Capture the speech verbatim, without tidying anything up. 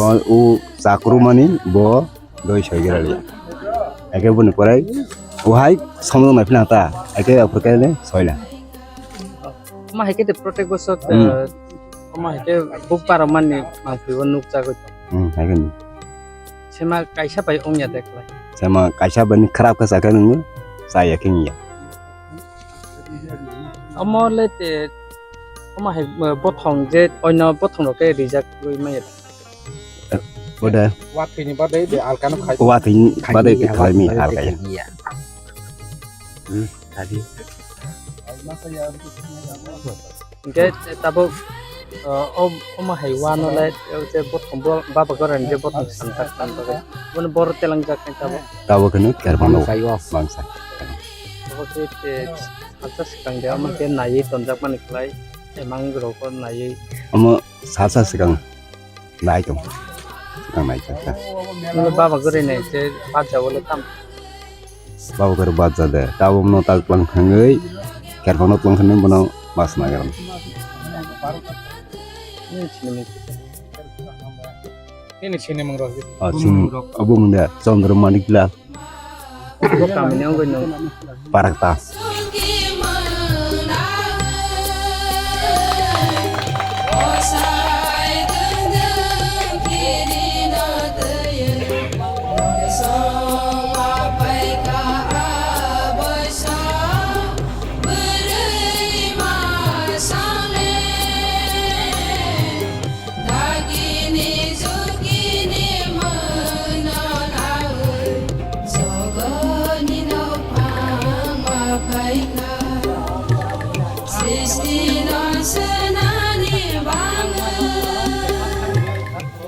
O, o chakrumani bo doi soi gira liya. Eke boni pore o hai somdo nai phina ta. Eke aphur kele soila. Omo hai khe de protek bosor, Hmm. eh, omo hai khe buk para mani mangpili o nuk chagwi tong. Hmm, hai khe ni. Sema kaisa bai ongya de khlai. Sema kaisa bai ni khrap khe sa khe nung cha ya khe ni ya. Omo le te, omo hai, eh, bothong je oino bothong rok khe rijak gwi maya. Bode. Wathwini badai de alkano khai. Wathwini badai khai khlai mi alka ya. Hmm, tadi. Hingke tabuk, uh, o, omo hai wano le, o je bothong bo, baba gorani je bothong santak tan bagwi. Bono boro telangjak ni tabuk. Tabuk hino kermano. Mangsa yo. Mangsa. Tabuk ke, eh, salsa swkang de, omo ke naiwi tonjak mani khlai, emang rok o naiwi. Omo salsa swkang. Nai tong. Ang nai tong. Nini baba gori nai se bacha wale tam. Baba gori bacha de. Tabo no tak tlang thangwi. Kerphano tlang thangwi bono mas na garam. Nini sini mang rok. Ah, sini. Abo mung de Chandra Manik Lal. Bo kamini wngwi nwng. Parakta. Dagini jugini mano nawi, jogoni no phang ma phaikha. Srishti no swnani bangwi